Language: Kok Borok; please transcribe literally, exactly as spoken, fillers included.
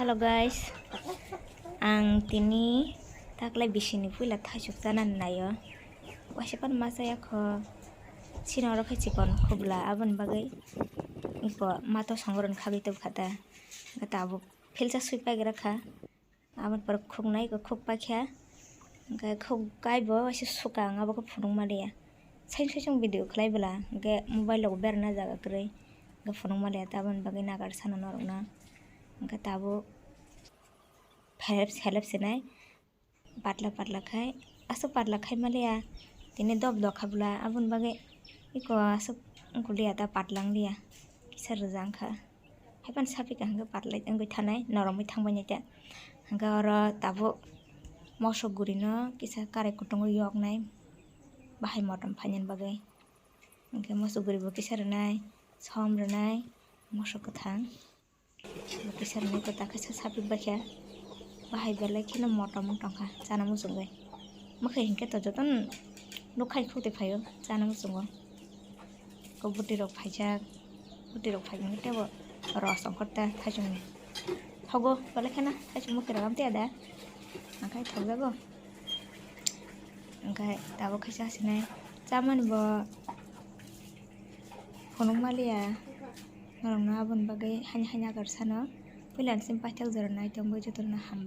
Hello guys, ang tini taklai bisini puila thaisuk chanani naio. Waisa phano ma chaya kho, chini oro khe chikon khubla, aboni bagwi iko ma to songoroni khagwi tubukha ta. Hwnkhe tabuk philsa sui paigra kha, aboni pore khuknai iko khuk paikha, hwnkhe khuk kaibo waisa suka, ang abo khe phunukma liya. Saisung saisung video khlai bwla, hwnkhe mobile rok berana jaga kwrwi, hwnkhe phunukma liya, taboni bagwi nagar sana norokno. Hwnkhe tabuk phelep selep sinai, patla patla khai, aswk patla khai maliya, tini dob dokha bwla, aboni bagwi iko aswk wngkha liya, ta patla wng liya, kisa rwja wngkha. Haiphano saphi kaham khe patlai wngwi thanai, noromwi thangbai nai ta. Hwnkhe oro tabuk mosok gurino kisa karai kutungo yoknai, bahai motom phainani bagwi. Hwnkhe mosok guribo kisa rwnai, som rwnai, mosok kwthang. Bo kisa rwnai kwtal khe sa saphi baikha. Bahai belai kheno motom wng tongkha, chana muchungwi. Mwkhai hinkhe to jotono nukhai khukti phaio, chana muchungo. Ko bwtwi rok phaijak, bwtwi rok phaikhe teibo ros ongkhor ta thaisungni. Thogo belai kheno thaisung mwkhai rok amtwi ada. Angkhai thokjago. Angkhai tabuk khaisa sinai chamani bo phunukma liya. Norokno aboni bagwi haini haini agar sano puila simi paithak jora nai tongwi jotono ham.